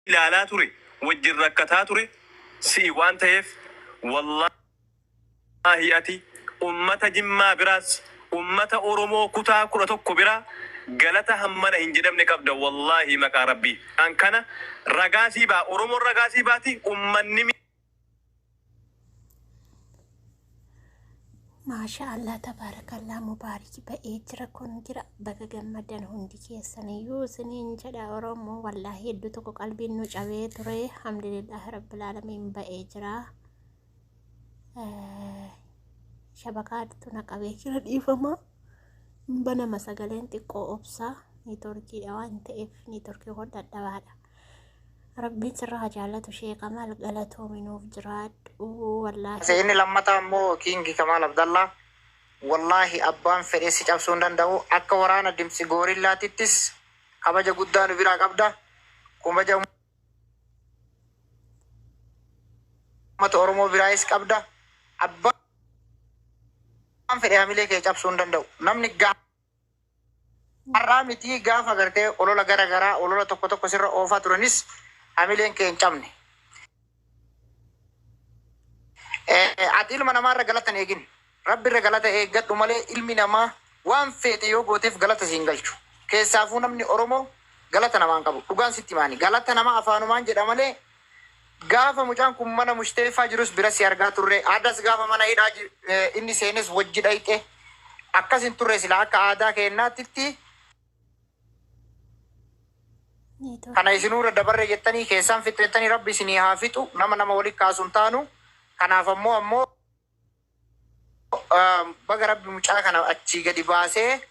Ilaalaa ture, wajjin rakkataa ture si'i waan ta'eef, wallaahi ati ummata Jimmaa biraas ummata Oromoo kutaa 11 biraa galata hammana hin jedhamne qabda. Wallaahi, maqaa Rabbii an kana ragaa sii ba'a, Oromoon ragaa sii baati, ummanni Maasha Allah, tabaarakallah, mubaarik. Ba'ee jira kun jira. Baga gammadan hundi keessaniyyuu isiniin jedha. Oromoo, wallaahi hedduu tokko qalbiin nu cabee ture. Alhamdulillah rabbil aalamiin, ba'ee jira. Shabakaatu na qabee jira, dhiifama. Banama sagaleen xiqqoo obsaa, niitoorkiidha waan ta'eef niitoorkii kun dadhabaadha. Rabbiin sirraa haa jaallatu. Sheeka maal, galatoomi, nuuf jiraadhu wallaahi. Inni lammataa immoo Kingi Kamaal Abdallaa, wallaahi abbaan fedhee si cabsuu hin danda'u. Akka waraana Dimtsi Goorillaatittis kabaja guddaa nu biraa qabda. Kabaja uummata Oromoo biraayis qabda. Abbaan fedhe hamilee kee cabsuu hin danda'u. Namni har'aa miti, gaafa gartee olola gara garaa, olola tokko tokko sirra oofaa turanis hamileen kee hin cabne. Ati ilma namaarra galata hin eegin. Rabbi irra galata eeggadhu malee ilmi namaa waan feete yoo gooteef galata siin galchu. Keessaafuu namni Oromoo galata namaan qabu. Dhugaan sitti himaani. Galata namaa afaanumaan jedha malee, gaafa mucaan kun mana mushteeffaa jirus bira si argaa turre. Adas gaafa mana hidhaa inni seenes wajji dhayxe. Akkas hin turre sila akka aadaa keenyaatitti. Kana isinuurra dabarre jettanii keessaan fixxeettanii, Rabbi isinii haa fixu. Nama nama walitti kaasu hin taanu. Kanaaf ammoo baga Rabbi mucaa kana achii gadi baasee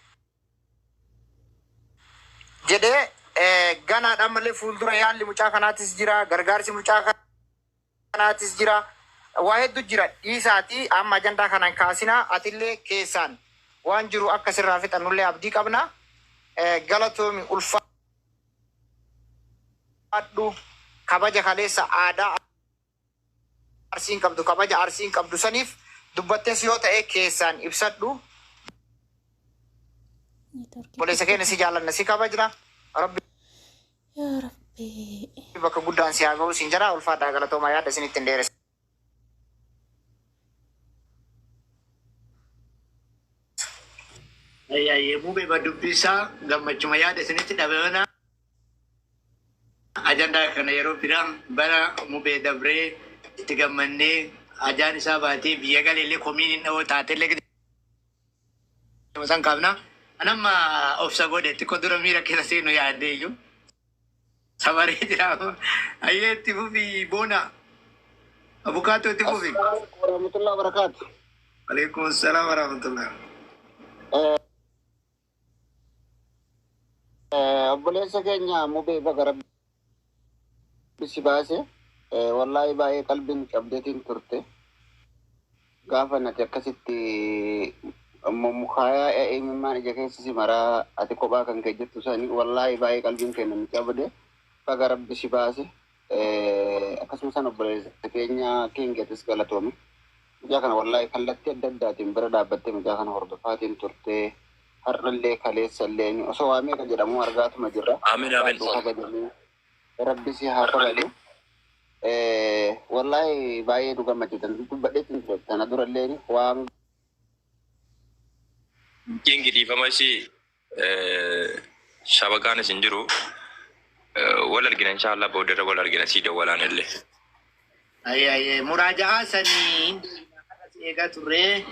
jedhee, ganaadhaan malee fuuldura yaalli mucaa kanaatis jira, gargaarsi mucaa kanaatis jira, waa hedduu jira. Dhiisaatii amma ajandaa kanan kaasinaa. Atillee keessaan waan jiru akka sirraa fixannullee abdii qabna. Galatoomi, ulfaadhu. Kabaja kaleessa aadaa Arsiin qabdu, kabaja Arsiin qabdu saniif dubbattes yoo ta'e keessaan ibsadhu. Obboleessa keenya, si jaallanna, si kabajna. Rabbi Yaa Rabbi. bakka guddaan si haa ga'u siin jedha. Ulfaadhaa, galatoomaa, yaada isinitti hin dheeressa. Ayyee, mubee ba dubbisaa gammachuma yaada isinitti dhabamana. Ajandaa kana yeroo biraa bara mubee dabree itti gammannee ajaan isaa baatee biyya galeellee komiin hin dha'oo taatellee san kaafna. Anamma obsa godhe, xiqqoo dura miira keessa seenu yaaddee iyyuu. Sabaree jira. Ayyee, itti fufi boona. Abukaatoo, itti fufi. Warahmatullahi wabarakatuh. Alaikum salaam warahmatullah. Obboleessa keenya mubee, baga Rabbi si baase. Wallaahi baay'ee qalbiin cabdeetiin turte. Gaafa nati akkasitti mukaayaa imimmaan ija keessa si maraa ati kophaa kan kee jirtu sani, wallaahi baay'ee qalbiin keenya nu cabde. Baga Rabbi si baase. Akkasumas obboleessa keenya keenyatis galatoome. Mucaa kana wallaahi kallattii adda addaatiin bira dhaabbattee mucaa kana hordofaatiin turtee, har'allee kaleessallee osoo waa meeqa jedhamu argaatuma jirra. Amiin, amiin. Kabajamee Rabbi si haa kabaju. Wallaahi baay'ee nu gammachiisan, dubbadheetiin ture kana durallee waan. Kingi, dhiifama ishii, shabakaan isin jiru. Wal argina inshaallah, boodarra wal argina, sii dawwalaan illee. Ayyee, ayyee, muraaja'aa sanii eegaa turree,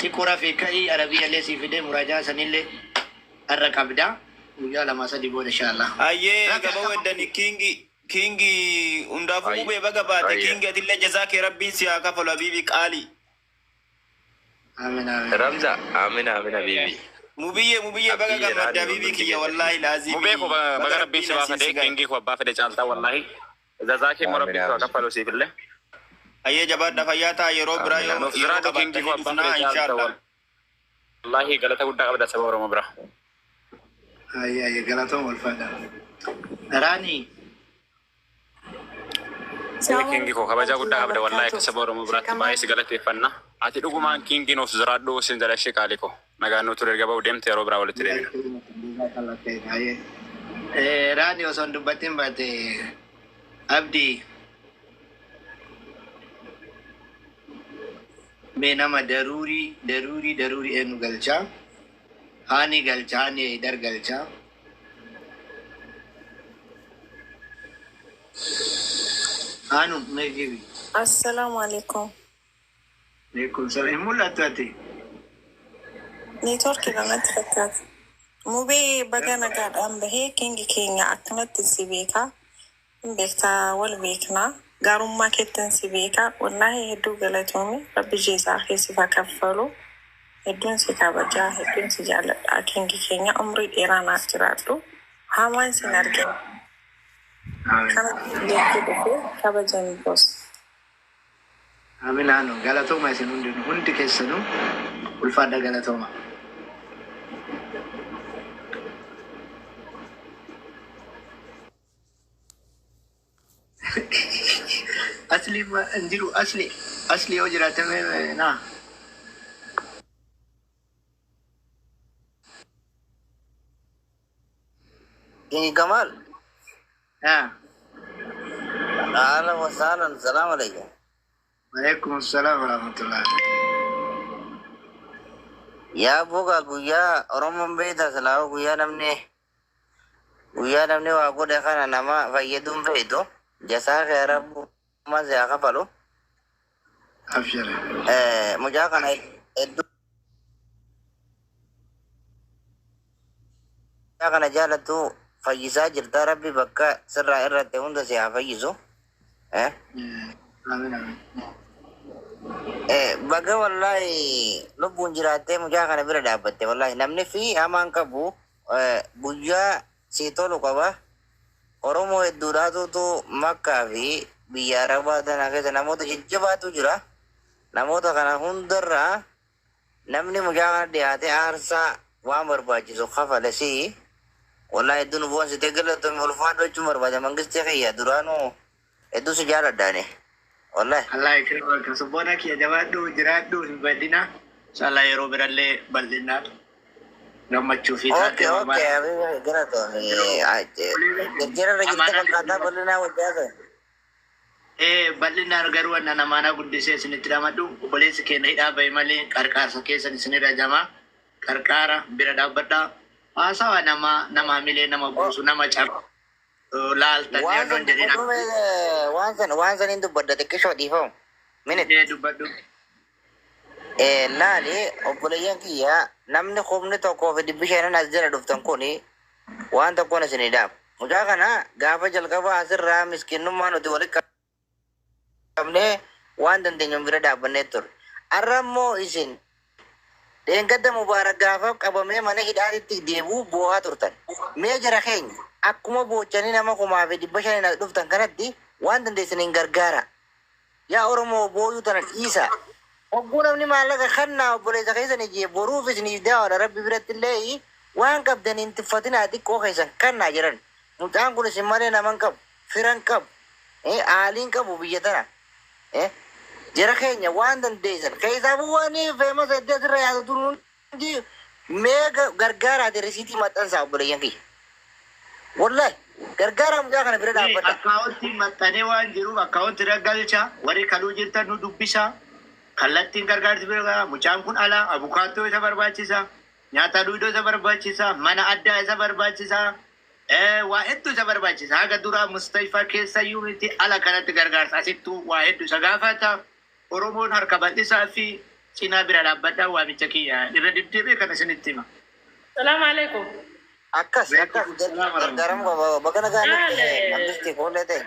xiqqoo rafii ka'ii, arabiyyallee sii fidee, muraaja'aa sanillee har'a qabda. Guyyaa 2 3 booda inshaallah. Ayyee, gaba weddani kingi, kingi hundaafuu mubee baga baate. Kingi, atillee jazaa kee Rabbiin si haa kafalu, habiibi qaali. Amiin, amiin. Ramza, amin, amin, habiibi. Mubiyyee, mubiyyee, baga Abbiyyee gammadde raadii habiibii hundumti kiyya keessan. Wallaahi laazimii. Mubee ko baga Baga Rabbiin si Rabbiin asiin baafatee si gahe. Kingii ko, abbaa fedhe caaltaa wallaahi. Jazaa kee immoo Amin, Rabbiin si haa amin. kaffalu siif illee. Ayyee, jabaadha, fayyaa ta'a. Yeroo biraa Amin, yoo Nuuf yeroo jiraadhu kingii ko, qabaatanii abbaa dhufnaa fedhe caalta inshaallah. wallaahi, galata guddaa qabda saba Oromoo bira. Ayyee, ayyee, galatoon ulfaadha. Raanii. Ee, kingii ko, kabajaa guddaa qabda wallaahi akka saba Oromoo biraatti, baay'ee si galateeffanna. Ati dhugumaan kingii, nuuf jiraadhu sin jedha ishee qaalii ko. Nagaan nu ture, erga ba'u deemte, yeroo biraa walitti deebina. Raani osoo hin dubbatin baate. Abdii. Mee nama daruurii daruurii daruurii eenyu galchaa? Haani galchaa, haani Haydar galchaa. Haanu mee gibi. Assalaamu alaikum. Alaikum salaam. Hin mul'attu ati? Neetwoorkii namatti fakkaata. Mubee baga nagaadhaan bahee kingi keenya akkanatti si beekaa. Hin beektaa wal beeknaa. Gaarummaa keettiin si beekaa. Wallaahi hedduu galatoomi. Rabbi jeesaa keessiif haa kaffalu. Hedduun si kabajaa, hedduun si jaalladha. Kingi keenya umrii dheeraa naaf jiraadhu. Hamaan sin argin. Amiin. Kanatti beekuu dhufee kabajani boos. Amiin haanu galatooma isin hundinuu hundi keessanuu ulfaadha galatooma. Asli hin jiru asli asli yoo jiraate mee naa. King Kamal, Haa. ahlan wa sahlan, salam alaikum. Waalaikum salaam warahmatullah. Yaa boga guyyaa Oromoon beekta silaa guyyaa namni waa godhe kana nama fayyaduun feetu jasaa kee rabbumaa si haa kafalu. Abshir. Mucaa kana hedduu mucaa kana jaalattu fayyisaa jirta. Rabbi bakka sirraa irratti hunda si haa fayyisu. Amiin amiin. Baga wallahi lubbuun jiraattee mucaa kana bira dhaabbatte. Wallahi namni fi hamaan qabu guyyaa si tolu qaba. Oromoo hedduudhaatutu Makkaa fi biyya Arabaa tana keessa namoota jajjabaatu jira. Namoota kana hundarraa namni mucaa kana dhiyaate aarsaa waan barbaachisu kafale si. Wallahi hedduu nu boonsitee, galatoomii, ulfaadhu jechuun barbaada. Mangistii kiyya duraanuu hedduu si jaaladhaani. Wallahi. Allah ikrimaka subboona kiyya jabaadhu jiraadhu hin bal'ina. Inshallah yeroo birallee bal'inaan gammachuu fi Okay, okay, habibi, galatoomii. Jajjara irra jirta fakkaataa bal'inaa wajjaa. Bal'inaan garuu annan amaanaa guddisee isinitti dhamadhu obboleessi keenya hidhaa bahe malee qarqaarsa keessan isinirra jamaa qarqaara bira dhaabbadhaa. Haasawa nama nama milee nama buusu nama cabu laaltanii Waan odoon san jedhina. dubbadhu, waan san hin dubbadda xiqqishoo dhiifamu. Minute. Dubbadhu. Laali obboleeyyan kiyya, namni 1500 as jala dhuftan kuni waan tokkoon isinii dhaamu. Mucaa kana gaafa jalqaba asirraa miskinnummaa nuti walitti qabnee waan dandeenyu bira dhaabbannee turre. Har'a immoo isin dheengadda Mubaarak gaafa qabamee mana hidhaatitti deebi'uu boo'aa turtan. Mee jara keenya, akkuma boochanii nama 1500 as dhuftan kanatti waan dandeessaniin gargaara. Yaa Oromoo, booyuu tana dhiisa. Hogguu namni maallaqa kannaa obboleessa keessan ijee boruuf isiniif daawwadha. Rabbi biratti illee waan qabdan hin tuffatinaa, xiqqoo keessan kannaa jedhan. Mucaan kun isin malee nama hin qabu, fira hin qabu, aaliin qabu biyya tana. Jara keenya, waan dandeessan keessaafuu waan feemas hedduu asirra yaadatu hundi mee gargaaraati risiitii maxxansaa obboleeyyan kiyya. Wallahi gargaaraa, mucaa kana bira dhaabbadha. Akkaawuntiin maxxanee waan jiruuf akkaawuntii irra galcha. Warri kaluu jirtan nu dubbisa. Kallattiin gargaarsi bira gaha. Mucaan kun ala abukaattoo isa barbaachisa. Nyaata duudoo isa barbaachisa. Mana addaa isa barbaachisa. Waa hedduu isa barbaachisa. Haga duraa Mustafaa keessayyuu miti ala kanatti gargaarsa asittuu waa hedduu isa gaafata. Oromoon harka bal'isaa fi cinaa bira dhaabbadhaa waamicha kiyya. Irra deddeebi'ee kana isinitti hima. Salaamu alaikum. Akkas akkas gargaaramuu qaba. Baga nagaan mangistii koollee ta'e.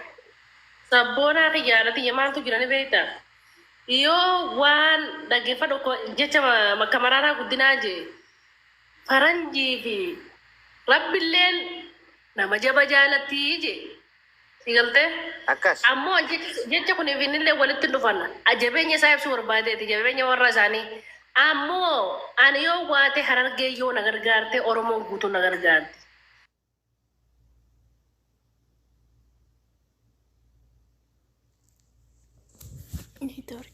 Sabboonaa kiyyaana tiyya maaltu jira ni beektaa? Yoo waan dhaggeeffadhu jecha makka maraaraa guddinaa jee faranjii fi rabbilleen nama jaba jaalattii jee. Si galtee? Akkas. Ammoo jecha kun finillee walitti dhufan. Jabeenya isaa ibsuu barbaadeeti, jabeenya warra isaanii. Ammoo ani yoo waate Harargee yoo na gargaarte, Oromoon guutuu na gargaarti. Network.